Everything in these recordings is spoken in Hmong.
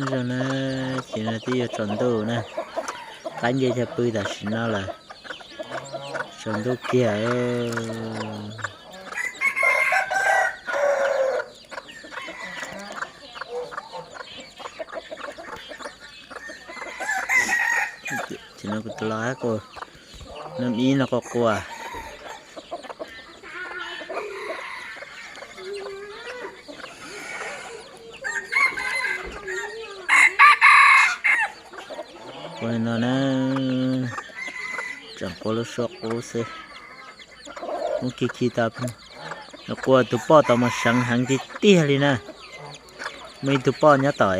Zoo na, ces no twb yuav tsaus ntuj na, qaib nce chaw pw tam sim no lawm, tsaus ntuj kiag. Ces no kuv tus lau qaib qus, nab ib no quaj quaj. Ua li no na, tseem quaj lub suab qub xwb. Muab khi khi tau, nws quaj tus poj tod mas seev heev tiag tiag li na. Muaj ib tug poj nyob tom,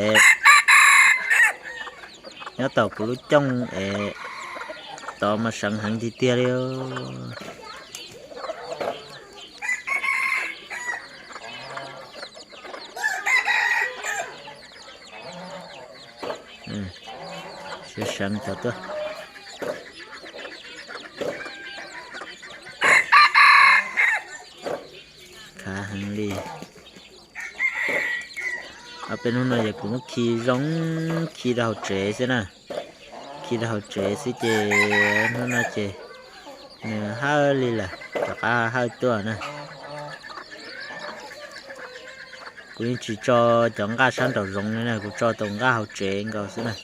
nyob tom kuv lub cooj es tod mas seev heev tiag tiag li. Seev seev tod tuaj. Khav heev li. Ob peb hnub no ces kuv muab khi zoo, khi rau hauv tsev xwb na. Khi rau hauv tsev xwb ces hnub no ces nws hawj li lawm, rov qab hawj tuaj na. Kuv yeej tsis tso cov nqaj sab nraum zoov li na, kuv tso tus nqaj hauv tsev nkaus xwb na.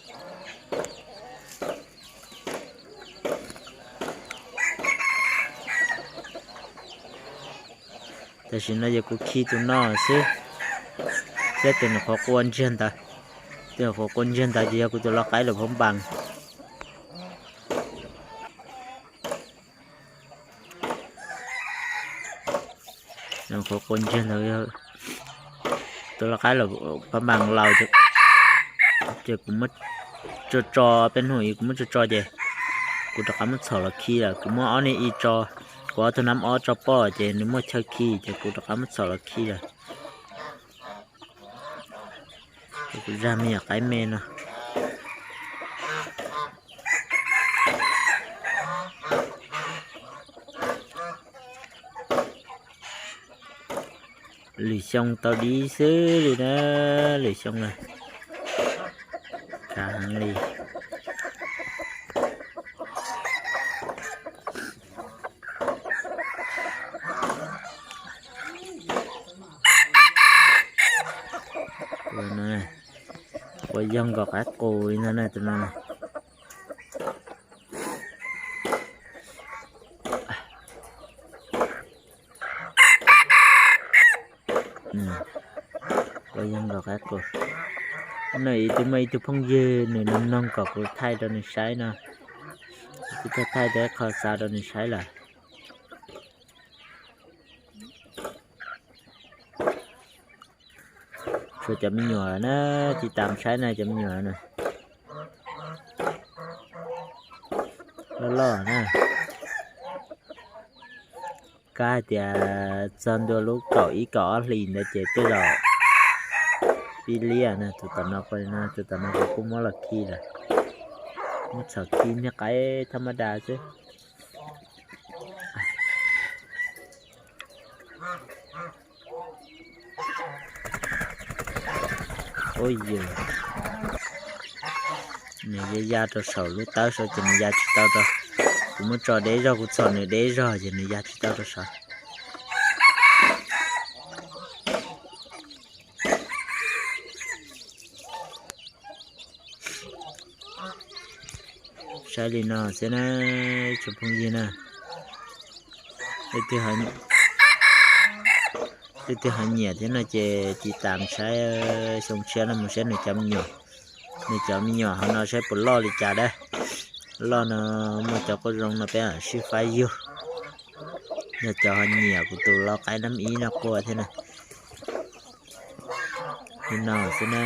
Tam sim no ces kuv khi tus no xwb, thiab tus nyuam qhuav qua ntsiag ntawd. Tus nyuam qhuav qua ntsiag ntawd ces yog kuv tus lau qaib lawm phab npas. Nyuam qhuav qua ntsiag ntawd, tus lau qaib lawm phab npas laus, ces kuv muab tso tso, peb hnub kuv muab tso tso ces kuv rov qab muab txhom los khi lawm. Kuv muab ob niag i tso, kuv ob tug nab ob tso poj ces nws muaj chaw khi ces kuv rov qab muab txhom los khi lawm. Kuv zaj me nyuam qaib me no. Lwm xyoo tau dib xwb li na, lwm xyoo na. Khav heev li. Ua yog nkaus qaib qus li ntag na tus no. Ua yog nkaus qaib qus. No ib tug muaj ib tug phooj ywg nws noog noog kom kuv thaij rau nws saib no, kuv thiaj thaij tau ib qho xav rau nws saib lawm. Tshuav cov me nyuam na, tiv tam saib na, cov me nyuam na, loj loj na. Kab hais tias txog ntua lub kaum ib kaum ob hlis ntawd ces tej zaum pib liaj na. Tus tom no, tus tom no kuv kuj muab los khi lawm, muab txhom khi niag qaib thab mab da xwb. Ub yus, nws ya ya rau saum lub tawb saud ces nws ya tsis tau rau, kuv muab tso deb zog, kuv txhom nws deb zog ces nws ya tsis tau rau saud. Saib li no xwb na, tsoom phooj ywg na, leej twg ho nyiam thiab no ces tiv tam saib, xyoo tshiab no mus saib nws cov me nyuam, nws cov me nyuam hauv no saib puas loj li cas dab. Loj no muaj cov quaj zoo no peb sib faib yug. Yog cov ho nyiam kuv tus lau qaib nab ib no quaj thiab na. Li no xwb na.